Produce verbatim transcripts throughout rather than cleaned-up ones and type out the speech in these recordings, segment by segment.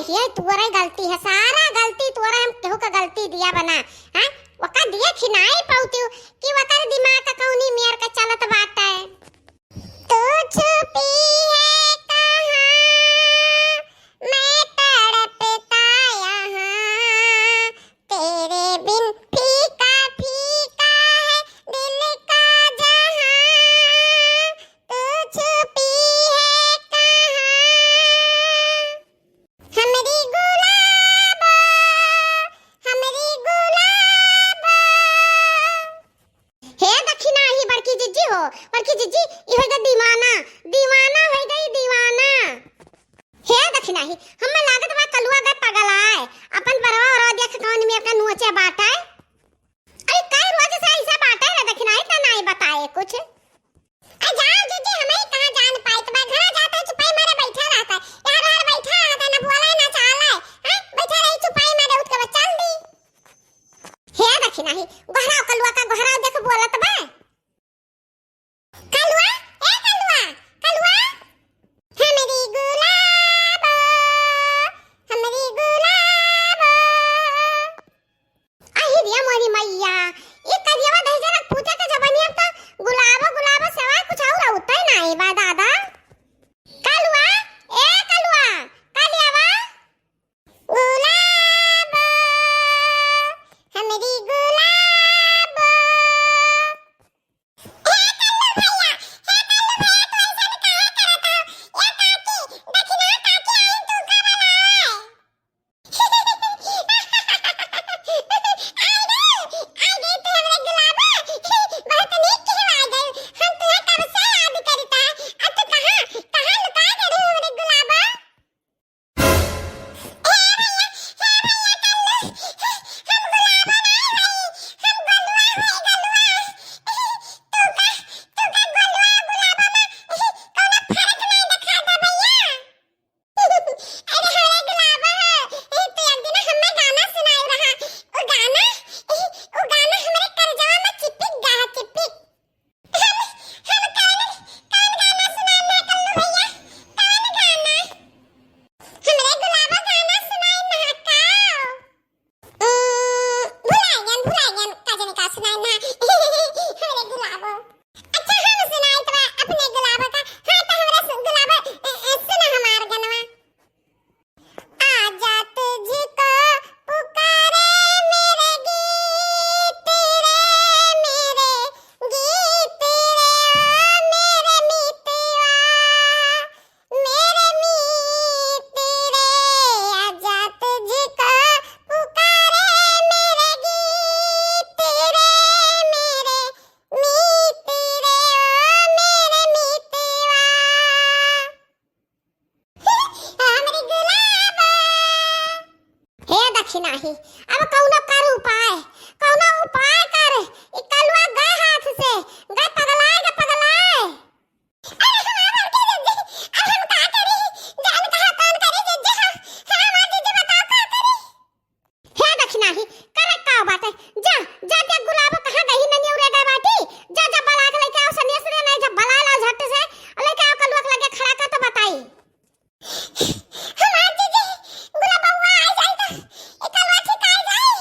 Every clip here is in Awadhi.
ये तोरे गलती है, सारा गलती तोरे, हम केहू का गलती दिया बना, हैं? ओका दिए खिनाई पौतिउ कि ओकर दिमाग का कौनी मेर के चलत बाटे। तू छुपी है कहाँ, मैं तड़पता यहाँ, तेरे बिन फीका फीका है दिल का जहाँ, तू छुपी है कहाँ। हमरी गुलाबो, हमरी गुलाबो। हे दखिनाही बड़की जिज्जी हो, बड़की जिज्जी, ई होइ गई दीवाना, दीवाना होइ गई दीवाना। हे दखिनाही, हमें लागत बा कलुआ गए पगलाए, अपन बरवा वरवा देख कौन मेर का नोचे बाटे। अरे कई रोज से ऐसा बाटे रे दखिनाही, त नाई बताए कुछ। आ जाओ जिज्जी, हमही कहाँ जान पाइत बा, घरा जात है चुपाई मारे बैठा रहता है, यहाँ रहल बैठा रहता है, ना बोला है ना चाला है, हैं? बैठा रही चुपाई मारे, उठ के बस चल दी। हे दखिनाही, गोहराव कलुआ का, गोहराव देख बोलत बा। कलुआ, ए कलुआ, कलुआ। हमरी गुलाबो, हमरी गुलाबो। अहि रे मोरी मैया, ई करियवा दहिजरा पूते के जबनिया त गुलाबो गुलाबो सिवाय कुछ और उतै नाई बा दादा। कलुआ, ए कलुआ, कलियावा। गुलाबो, हमरी गुलाबो। हे कल्लू भैया, हे कल्लू भैया, तू ऐसन काहे करत हो? ए काकी, दखिना काकी आइन तू का बनाए। आई गई, आई गई तू हमरे गुलाबो। बहुत नीक कहवा गई। हम तुहे कब से याद करिता। अब तू कहाँ, कहाँ लुका गए रहे हमरे गुलाबो? हे भैया, हे भैया कल्लू, हम गुलाबो ना हई, हम गोलुआ हई, गोलुआ। तू का, तू का गोलुआ गुलाबो में कौनो फर्क नहीं दिखाता भैया। अरे हमारे गुलाबो हो, ए, तू एक दिन हमें गाना सुनाए रहा। उ गाना, ए, उ गाना हमारे करेजवा में चिपक गा है, चिपक। हम, हम कौन, कौन गाना सुनाए ना कल्लू भैया? कौन गाना? हमरे गुलाबो गाना सुनाए ना का? उम्म, भुलाइगन, भुलाइगन, का जाने का सुनाए ना। हमरे गुलाबो। अच्छा, हम सुनाइत बा अपने गुलाबो का। हाँ, त हमरा सु-, गुलाबो, ए, ए, सुना हमार गनवा। आजा तुझको पुकारे मेरे गीत रे, मेरे गीत रे, ओ मेरे मितवा। मेरे मीत रे, आजा तुझको पुकारे मेरे गीत रे, मेरे मीत रे, ओ मेरे मीतवा। हमरी गुलाबा। हे दखिनाही, अब कौनो कर उपाय, कौनो उपाय कर, ई कलुआ गए हाथ से, गए पगलाए, गए पगलाए। अरे हमार बड़की जिज्जी, अब हम का करी? जान कहाँ कौन करी जिज्जी, हम, हम हमार जिज्जी बताओ का करी? हे दखिनाही, करे का बाटे? जा, जा ते गुलाबो कहाँ गई ननिया उरे गए बाटी? जा, जा बला के लेके आओ सनिया से, नहीं जब बला ला झट से, लेके आओ कलुआ के लगे खड़ा कर तो बताई। हमार जिज्जी, गुलाबउआ आ जाई त, ई कलुआ ठिकाई जाई।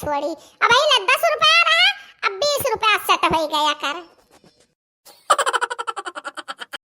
तोड़ी। अब यही ले दस रुपया रहा, अब बीस रुपया set होइ गया कर।